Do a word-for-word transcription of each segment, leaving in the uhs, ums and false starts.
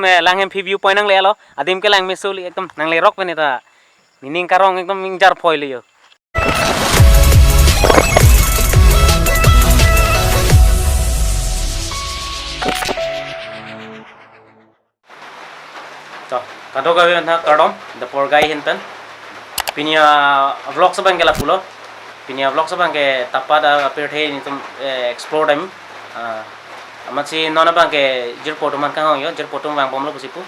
Me Langhimphi view point nanglelo, adim ke langmeso li ekdom nanglerok pen ita. Nining karong ekdom ingjar phoilo yo. To, kadokave aphan kardom, the poor guy hin pen. Pini a vlog abang ke lapulo. Pini a vlog abang ke tapa da apirthe nelitum, eh, explore dam. Ah, amatsi non abang ke jirpo atum aphan kanghon yo, jirpo atum vangbomlo pusi pu.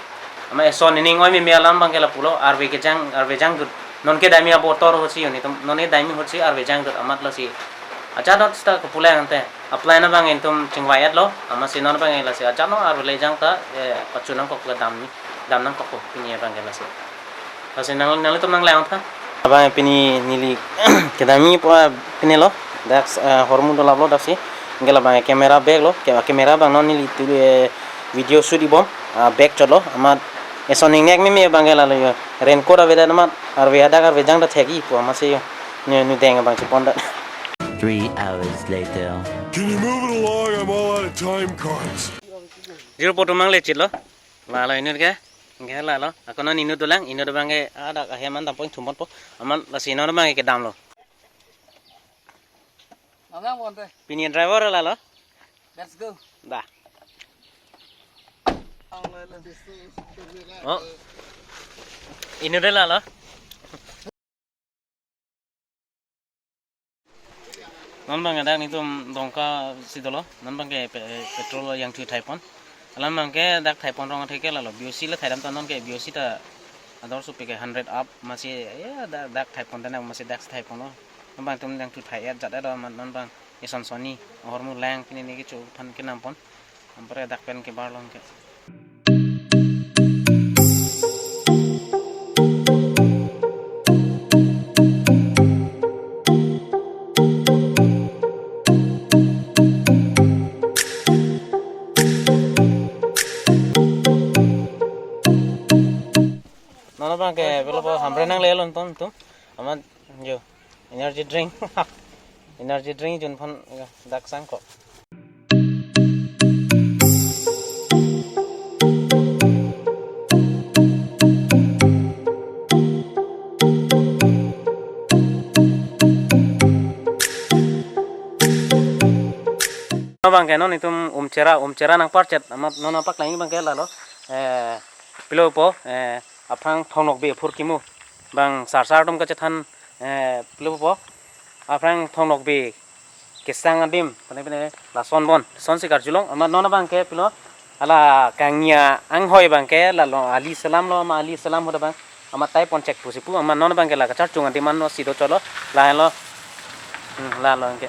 Amat eson nining oi meme alam abang ke lapulo, arve kejang, arve jangdut. Non kedamji abotor ahutsi yo nelitum, non kedamji ahutsi arve jangdut amat lasi. Ajat not sta kepulang ante. Apply na abang nelitum chingvai-etlo, amatsi non abang lasi ajat no arve le jang ta, eh, pachu nangkok le damji, dam nangkok ko pini abang ke lasi. Lasi nang, nanglitum nanglangtha. Abang pini neli kedamji po, ah, pinilo, dak, eh, ahormu dolaplo daksi. Anke labang camera bag lo, ke camera abang non neli tu, eh, video shoot-ibom, ah, bag chotlo, amat eson ingnek meme abang ke lalo yo. Raincoat avedet amat, arve hadak arve jang ta thek-i po amatsi yo. Nu, nu deng abang chepon da. Three hours later. Can you move it along? I'm all out of time cards. Jirpo atum nanglechitlo. Lalo inut ke. Anke lalo. Ako non inut dolang, inut abang ke adak ahem an dampo ingthum ponpo. Amat lasi non abang ke kedamlo. Nang bonte. Pini driver lalo. Let's go. Da. Oh. Inut lalo. Non abang dak nelitum Dongka si dolo, non abang ke pe-, petrol yang thui thaipon. Alam abang ke dak thaipon rong athe ke lalo, B O C le thaidam ta non ke B O C ta ador supi ke hundred up amatsi ya dak, dak thaipon ta na amatsi dak si thaiponlo. Non abang nelitum yang thui thai-et jat-et do amat non abang eson sonni, ahormu lang pini neli kecho aphan kenampon. Ampore dak pen kebar long ke. Non abang ke pilo po hamren nanglelo nelitum. Amat yo. Energy drink. Energy drink jun phan, ya, dak sang ko. Abang ke non nelitum Umchera, Umchera nangparchet, amat non apak lang abang ke lalo. Eh, pilo po, eh, aphrang Thong Nokbe aphurkimo. Bang sarsar atum kachethan, eh, pilo po. Aphrang Thong Nokbe kesang adim, pine pine lason bon, lasonsi karjulong, amat non abang ke pilo, hala kangni anghoi abang ke, lalo ali selam lo, amat ali selam ahut abang, amat thaipon chek pusi pu, amat non abang ke la kacharchung adim anlo si dochotlo, lahelo, hmm, lalo anke.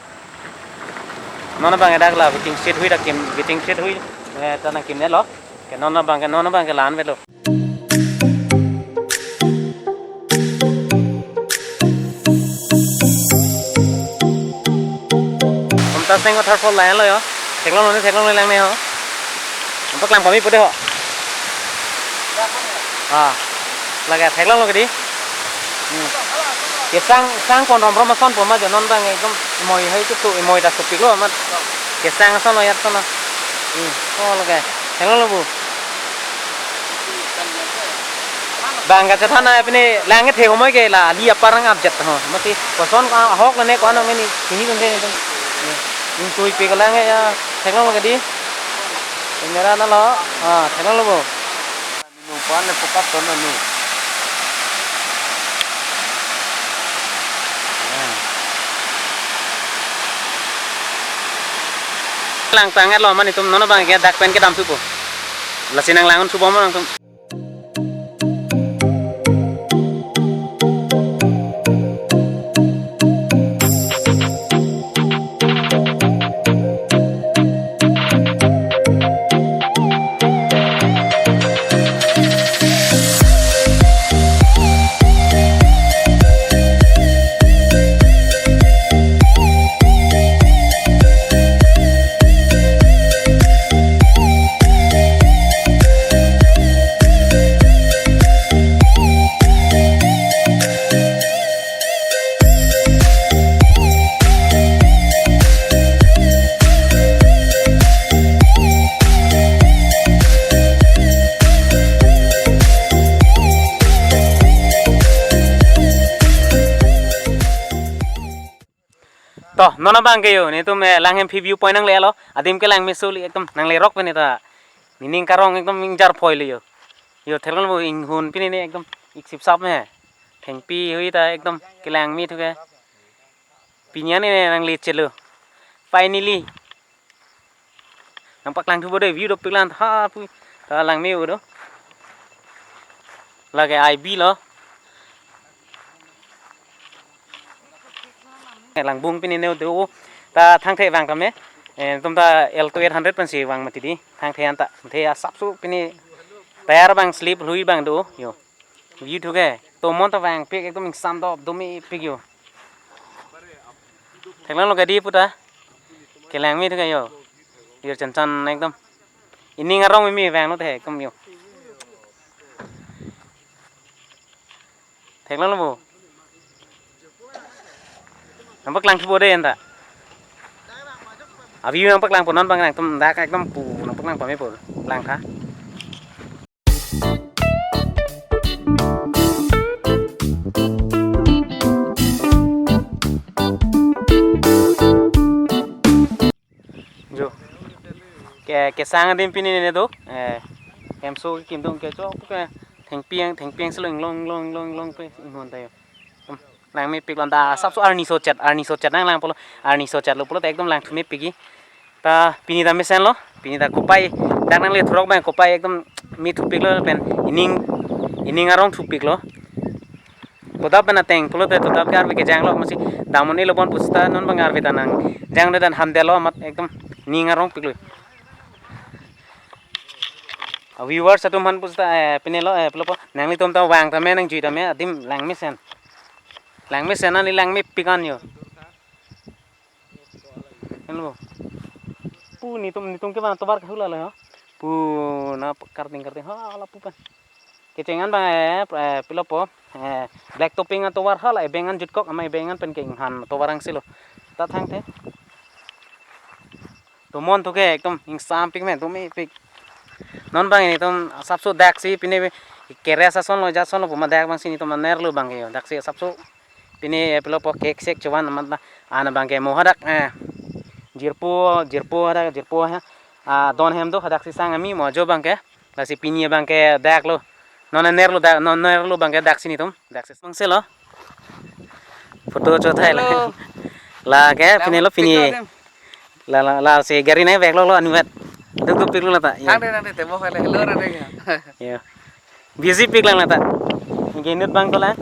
Non abang ke dak la waiting shed hui dak kim, waiting shed hui, eh, ta nangkimnetlo, ke non abang ke, non abang ke la-an avelo. Umtaseng waterfall lahelo yo. Theklonglo ne, theklonglo lang ne ho. Ampak lang pami pude ho. Ah. Lake theklonglo kedi. Hmm. Kesang, sang pon romrom ason po ma jo non abang ekdom imoi hai ketu, imoi ta supiklo amat. Kesang asonlo ya asonlo. Hmm. Oh, lake. Theklonglo bu. Bang kachethan na pine lang kethe homoi ke la ali apar nang abjat ho. Mati koson ahok lene ko-an nang ni sini tungke ni tung. Ni tui pe ko lang ya theklonglo kedi. Camera na lo. Ah, theklonglo bo. Nung pan le focus ton nu. Langtang-etlo amat nelitum non abang ke dak pen kedam thupo. Lasi nanglang-un thubom nangtum. Oh, non abang ke yo, netum, eh, Langhem View Point nanglelo, adim ke langmeso li ekdom nanglerok pen ta. Nening karong ekdom ingjar phoilo yo. Yo, theklonglo inghun pini ne ekdom iksipsap me. Thengpi hui ta ekdom kelangme thu ke. Pini an ne nangle chelo. Finally. Nangpaklang thupo dei, view dopik lang tha pu. Ta langme-o do. Lake I B lo. Eh, langbung pini ne do. Ta thangthe vang tame. Eh, netum ta Alto eight hundred pensi vang mati dei. Thangthe anta. The asapso pini tayar abang slip lui abang do. Yo. View thu ke. Tomon ta vangpik ekdom ingsam dop domepik yo. Theklonglo ke dei puta. Kelangme thu ke yo. Yo chan chan ekdom. Ining arong meme vanglo te ekdom yo. Theklonglo bo. Nangpaklang thupo dei anta. Abi nangpaklang po non abang nangtum dak ekdom pu nangpaklang pame po. Lang tha. Jo. Ke, kesang adim pini ne do. Eh, hemso kim dong ke chok ke thengpi ang, thengpi angse lo inglong, inglong, inglong, inglong pe inghun ta yo. Hmm. Langmepik lo anta asapso arni sochet, arni sochet nanglangpo lo, arni sochet lo pulo ta ekdom langthumepik-i. Ta pini ta mesenlo, pini ta kopai, dak nangle thurok abang kopai ekdom me thupiklo pen ining, ining arong thupiklo. Todap pen ateng pulote todap ke arve kejanglo, masi damon elo bon pusita non abang arve ta nangjang de dan hamdelo amat ekdom ning arongpiklo. A viewers atum aphan pusita, eh, pinelo, eh, pulopo nanglitum ta vang tame nangjui tame adim langmesen. Langmesen ani langmepik an yo. Hello. Pu netum, netum ke bang tovar kahula lo ho. Pu na karting karting ha lapu pen. Kecheng an bang, eh, eh, pulopo, eh, black topping atovar hala ebeng an jutkok ama ebeng an pen ke inghan tovar angse lo. Ta thangthe. Tomon thu ke ekdom ingsampik me domepik. Non abang netum asapso daksi pine keres ason lo jason lo puma dak abangsi netum anerlo abang ke yo. Daksi asapso pine pulopo kek sek chevan amat la an abang ke mo hadak, eh, jirpo, jirpo hadak, jirpo ha. Ah, don hem do hadaksi sang ami mo ajo abang ke. Lasi pini abang ke daklo. Non anerlo dak, non anerlo abang ke daksi netum. Daksi bangse lo. Photo chothai la. Hello. La ke pini lo pini. Photo dem. La, la, lasi gari nangveklo lo anuvet. Duk duk piklo la ta. Yo. Nang de, nang de, temo kali. Hello, nang de. Yo. Busy piklang la ta. Inut abang ko la.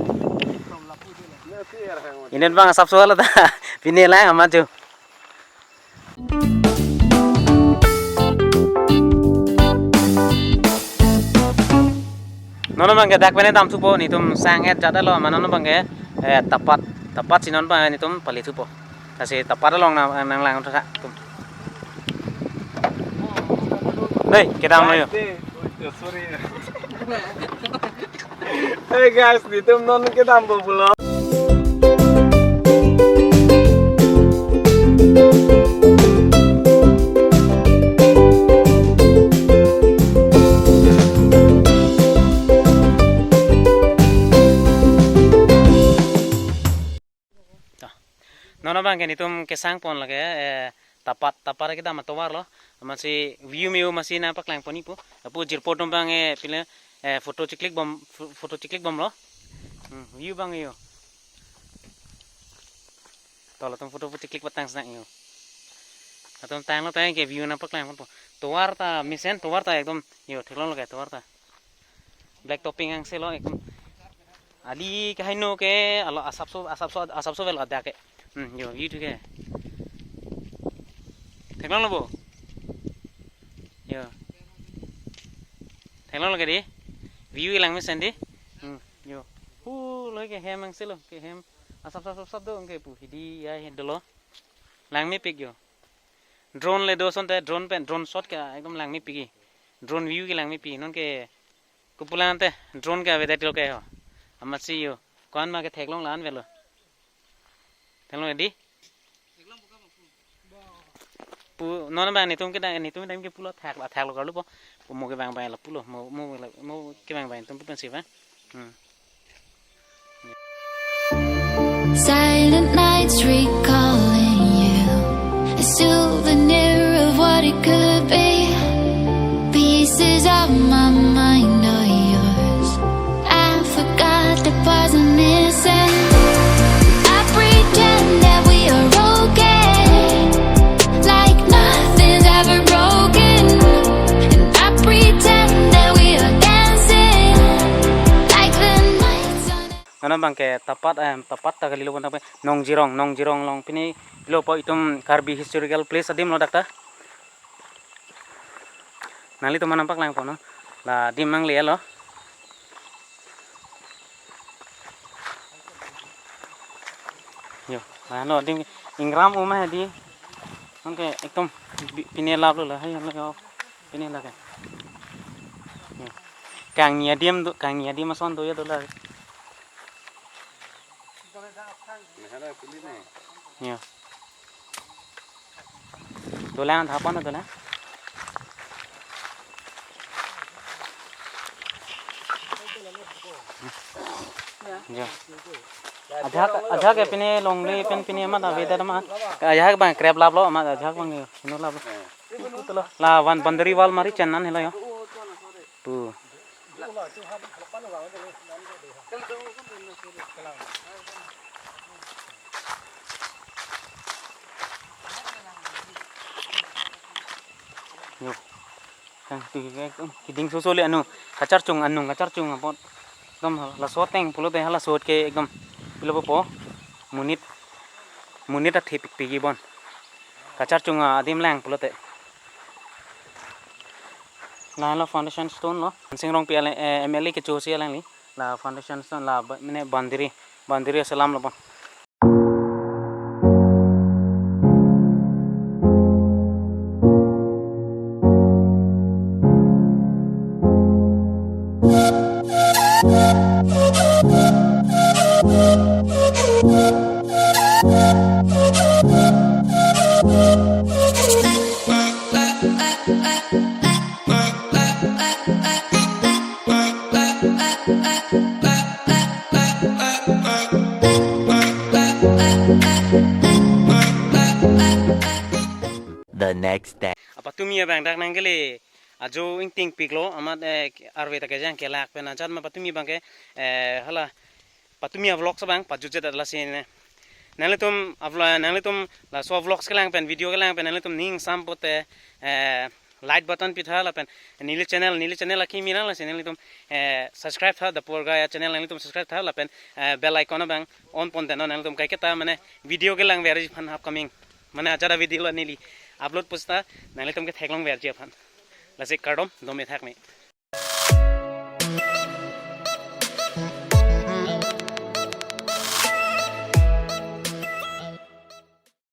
Inut abang asapso la ta. Pini la amat jo. Non abang ke dak pen damthupo netum sang-et jat alo ma non abang ke, eh, tapat, tapat si non abang netum palithupo. Lasi tapat along nang, nanglang tha tum. Hei, kedam lo yo. Sorry. Hey guys, netum non kedampo pulo. Ta. Non abang ke netum kesangpon lake, eh, tapat, tapat kedam atovar lo. Amatsi view me-o amatsi nangpaklangpon-ipo. Lapu jirpo atum abang, eh, pile, eh, photo chiklik bom, pho-, photo chiklik bomlo. Hmm, view abang yo. To latum photo chiklik patang sena yo. Latum tanglo tang ke view nangpaklangponpo. Tovar ta mesen, tovar ta ekdom yo theklonglo ke tovar ta. Black topping angse lo ekdom. Ali ke haino ke alo asapso, asapso, asapso vel ada ke. Hmm, yo, view thu ke. Theklonglo bo. Yo. Theklonglo ke dei. View langmesen dei. Hmm, yo. Hu lo ke hem angse lo, ke hem. Asap sap sap sap do ke pu hidi ya he dolo. Langmepik yo. Drone le do asonte drone pen drone shot ke ekdom langmepik-i. Drone view ke langmepik non ke Kopulang te drone ke avedet lo ke ho. Amatsi yo. Ko-an ma ke theklong la-an avelo. Theklong dei. Pu non abang netum ke da netum time ke pulo thak la thak lo karlu po. Pu mo ke bang bang la pulo. Mo mo la mo ke bang bang tum pu pensi bang. Hmm. Silent nights recalling Mine or yours. I forgot the parts I'm missing. I pretend that we are okay, like nothing's ever broken. And I pretend that we are dancing, like the night's on. Ano bangke tapat, em, tapat ta kalilo pon ta pe Nongjirong, Nongjirong along pini lo po itum Karbi historical place adim lo dak ta. Nanglitum aphan nangpaklang ponlo. La adim nangle lo. Yo, la lo adim ingram uma hedi. Oke, ekdom bi-, pine laplo la, hai lo yo. Pine lake. Yo. Kangni adim do, kangni adim ason do ya do la. Yo. Dolang thapan dolang. Yo. Ajahak, ajahak ke pine longle pen pine amat avedet amat. Ajahak bang krep laplo amat ajahak bang yo. Sino laplo. La van boundary wall mari chenan helo yo. Pu. Yo. Kang tu ke, um, keding soso le anu, kacharchung anu, kacharchung apot. Ekdom laso ateng pulote halaso ke ekdom pilo po. Monit, monit athepik pigi bon. Kacharchung adim lang pulote. La lo foundation stone lo. Mansing Rongpi ale, eh, M L A kechosi alangli. La foundation stone la ba-, mane boundary, boundary aselam lo bon. The next day. Apatumi abang dak nangkele ajo ingtingpik lo amat, eh, arve ta kejang kelak pen ajat ma patumi abang ke, eh, hala patumi avlogs abang pajutjet lasi ne. Nanglitum avlo-, nanglitum laso vlogs kelang pen video kelang pen nanglitum ning sam pote, eh, like button pitha lapen neli channel, neli channel akimi lang lasi nanglitum, eh, subscribe tha, The Poor Guy channel nanglitum subscribe tha lapen, eh, bell icon abang on pon teno nanglitum kaiketa mane video kelang verji aphan upcoming. Mane ajat avideo lo neli upload pusta nanglitum ke theklong verji aphan. Lasi kardom, dome thak me.